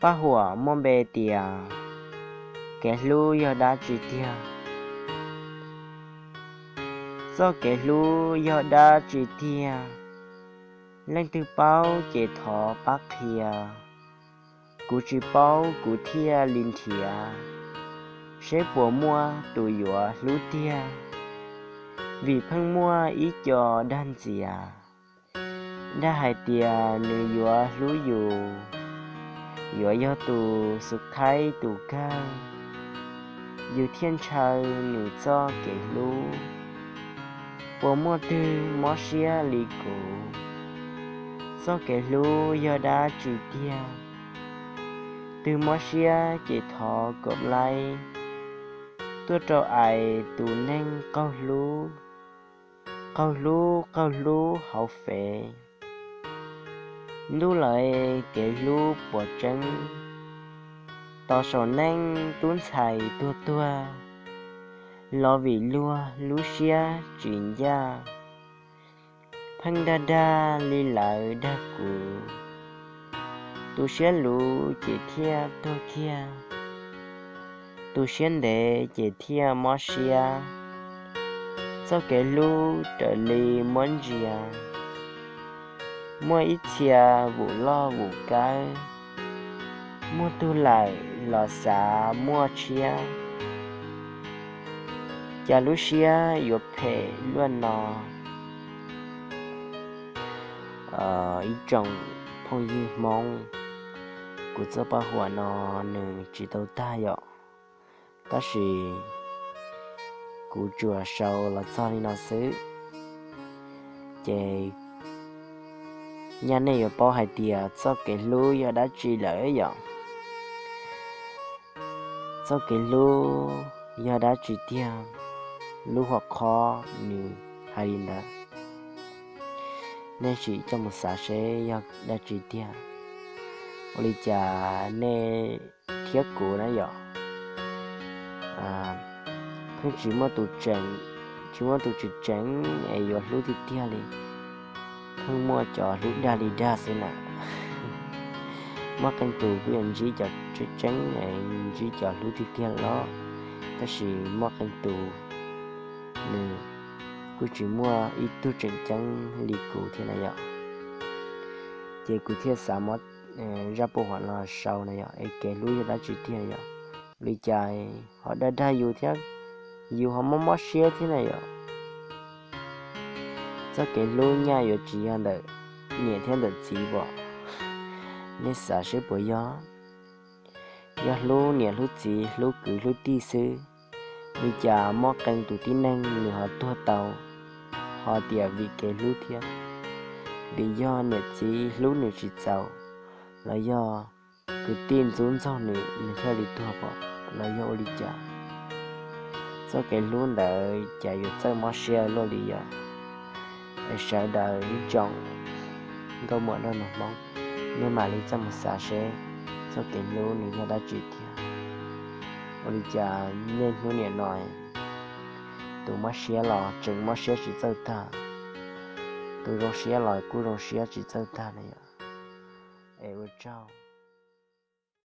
Paj huam muaj npe tias kev hlub yog dab tsi tiag? Txoj kev hlub yog dab tsi tiag? Leej twg paub ces thov pab qhia. Kuv tsis paub kuv thiaj li nrhiav, seb puas muaj tus yuav hlub tiag. Vim pheej muaj ib co dag ntxias, dag hais tias nws yuav hlub yus, yuav yog tus xub khaib tus kawg, yus thiaj ntshaw nws txoj kev hlub. Puas muaj twg mob siab li kuv? Txoj kev hlub yog dab tsi tiag? Twg mob siab ces thov kom laib, tuaj rau ais tus neeg qaug hlub, qaug hlub qaug hlub hauv fev. Ntuj lawv, kev hlub puas tseeb? Tos saum neej tub ntxhais tuag tuag, los vim luag lub siab tsis ncaj. Pheej dag dag li lawv dag kuv, tus siab luv ces thiaj tuag kiag, tus siab ntev ces thiaj mob siab. Txoj kev hlub raws li muab ntsia, muaj ib txhia vum loj vum kawg, muaj tug lawm los xav muaj tshiab. Cas lub siab yuav phem luaj no. Ib tsoom phooj ywg Hmoob, kuv txoj paj huam no nws tsis tau tag yom, tab sis kuv tsuas sau los txog li no xwb. Ces nyaj nej yuav paub hais tias txoj kev hlub yog dab tsi lawm yom. Txoj kev hlub yog dab tsi tiag? Lub hom qhob nws hais li ntawd, nej sim coj mus xav seb yog dab tsi tiag. Ua li cas nej thiab kuv na yom, pheej tsis muaj tus tseem, tsis muaj tus tseem tseem es yuav hlub tiag tiag li. Pheej muaj cov hlub dag li dag xwb na. Muaj qee tus kuj yuav ntsib cov tseem tseeb, ntsib cov hlub tiag tiag los, tab sis muaj qee tus nws kuj tsis muaj ib tug tseem ceeb li kuv thiab na yom. Ces kuv thiaj xav muab zaj paj huam no sau na yom, es kev hlub yog dab tsi tiag yom. Li cas ho dag dag yus thiab, yus ho mob mob siab thiab na yom. Txoj kev hlub nyaj yuav tsis yog ntawm niam thiab ntawm txiv pom? Nej xav seb puas yog? Yog hlub niam hlub txiv hlub kwv hlub tij xwb, li cas muaj qee tus tib neeg nws ho tuag tau, ho tias vim kev hlub thiab? Vim yog niam txiv hlub nws tsis txaus, los yog kwv tij ntxub ntxaug nws, nws thiaj li tuag pom, los yog ua li cas? Txoj kev hlub ntawd cas yuav txawj mob siab luaj li yom? Es sawv daws ib tsoom nkauj muam nraug nus Hmoob, nej mam li txaj mus xav seb txoj kev hlub nws yog dab tsi tiag. Ua li cas niaj hnub niam no tus mob siab los tseem mob siab tsis txawj tag, tus zoo siab los kuj zoo siab tsis txawj tag na yom. Es ua tsaug.